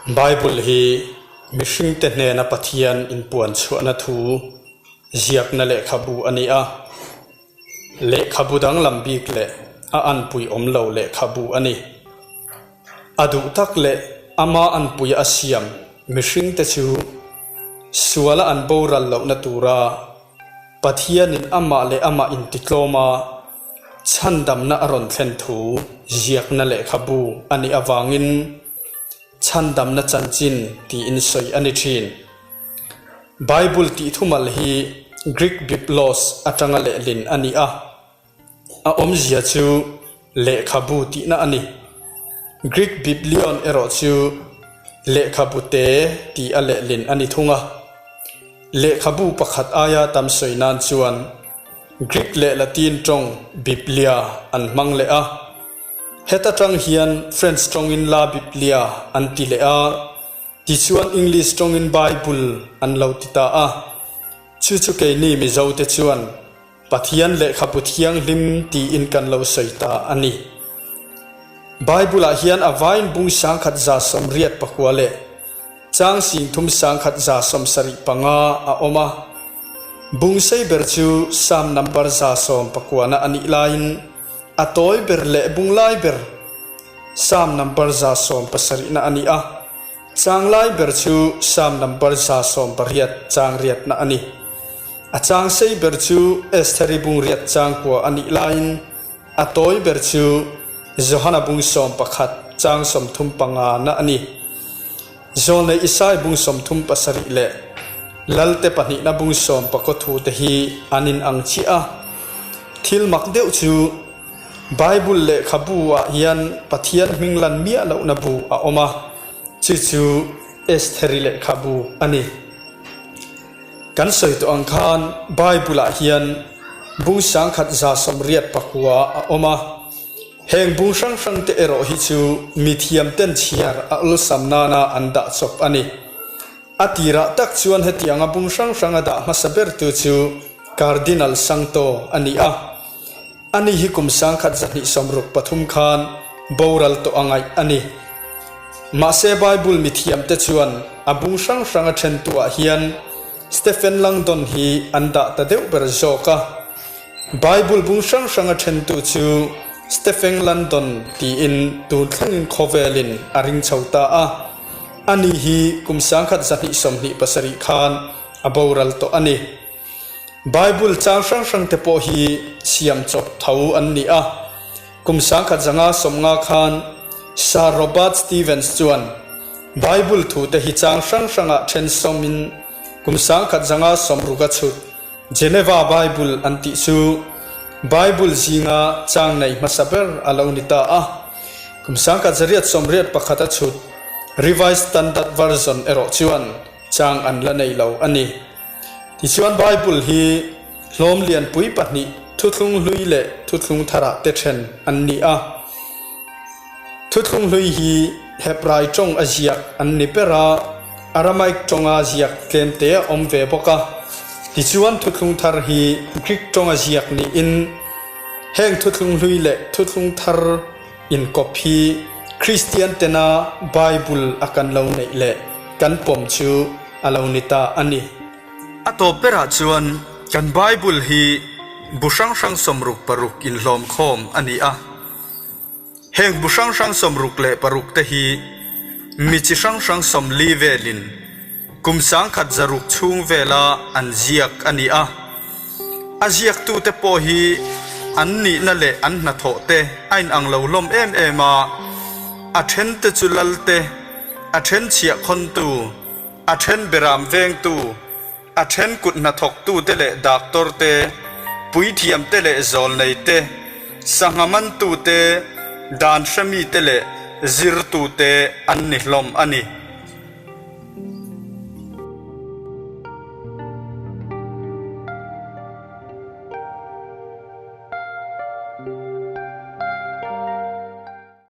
Bible hi mihringte hnena Pathian inpuan chhuahna thu ziakna lehkhabu a ni a. Lehkhabu danglam bik leh a anpui awm lo lehkhabu a ni. A duh tak leh ama anpui a siam mihringte chu suala an boral lohna tura Pathianin amah leh amah intitlawm a, chhandamna a rawn thlen thu ziakna lehkhabu a nih avangin chhandamna chanchin tiin sawi a ni thin. Bible tih thumal hi Greek biblos atanga lehlin a ni a, a awmzia chu lehkhabu tihna a ni. Greek biblion erawh chu lehkhabu te ti a lehlin a ni thung a. Lehkhabu pakhat aia tam sawi nan chuan Greek leh Latin tawng Biblia an hmang leh a. Heta tang hian French tawngin La Biblia an ti leh a, tichuan English tawngin Bible an lo ti ta a. Chu chu keini Mizote chuan Pathian lehkhabu thianghlim tiin kan lo sawi ta a ni. Bible-ah hian a vain bung 1189 leh chang 3175 a awm a. Bung sei ber chu Psalm number 119 na a nih laiin a tawi ber leh bung lai ber Psalm number 170 na a ni a. Chang lai ber chu Psalm number 118 chang riatna a ni. A chang sei ber chu Estheri bung riat chang kua a nih laiin a tawi ber chu Johana bung 11 chang 35 na a ni. Zawlnei Isai bung 37 leh Lalte pahnihna bung 14 thu te hi an inang chiah a. Thil mak deuh chu Bible lehkhabu ah hian Pathian hming lan miah lohna bu a awm a, chu chu Estheri lehkhabu a ni. Kan sawi tawh ang khan Bible ah hian bung 1189 a awm a, heng bung hrang hrang te erawh hi chu mithiam ten chhiar a awlsam nana an dah chawp a ni. A tirah tak chuan hetianga bung hrang hrang a dah hmasa bertu chu Cardinal Sangto a ni a. Ani hi kum 1263 khan boral tawh a ngaih a ni. Mahse Bible mithiamte chuan a bung hrang hrang a thentuah hian Stephen Langdon hi an dah ta deuh ber zawk a. Bible bung hrang hrang a thentu chu Stephen Landon tiin tun thlengin khawvelin a ring chho ta a. Ani hi kum 1227 khan a boral tawh a ni. Bible chang hrang hrang te pawh hi siam chawp tho an ni a. Kum 1550 khan Sir Robert Stevens chuan Bible thu te hi chang hrang hrangah then sawmin kum 1560 a chhut Geneva Bible an tih chu Bible zinga chang nei hmasa ber a lo ni ta a. Kum 1881 a chhut Revised Standard Version erawh chuan chang an la nei lo a ni. Tichuan Bible hi hlawm lianpui pahnih thuthlung hlui leh thuthlung tharah te then an ni a. Thuthlung hlui hi Hebrai tawng a ziak an ni ber a, Aramaic tawnga ziak tlemte a awm ve bawk a. Tichuan thuthlung thar hi Greek tawnga ziak niin heng thuthlung hlui leh thuthlung thar inkawp hi Kristian tena Bible a kan lo neih leh kan pawm chu a lo ni ta a ni. A tawp berah chuan kan Bible hi bu hrang hrang 66 inhlawm khawm a ni a. Heng bu hrang hrang 66 te hi mi chi hrang hrang 40 velin kum 1600 chhung vela an ziak a ni a. A ziaktute pawh hi an nihna leh an hnathawh te a inang lo hlawm em em a, a then te chu lal te, a then chhiah khawntu, a then beram vengtu, a then kut hnathawktu te leh doctor te, puithiam te leh zawlnei te, sangha mantu te, dan hremi te leh zirtu te an ni hlawm a ni.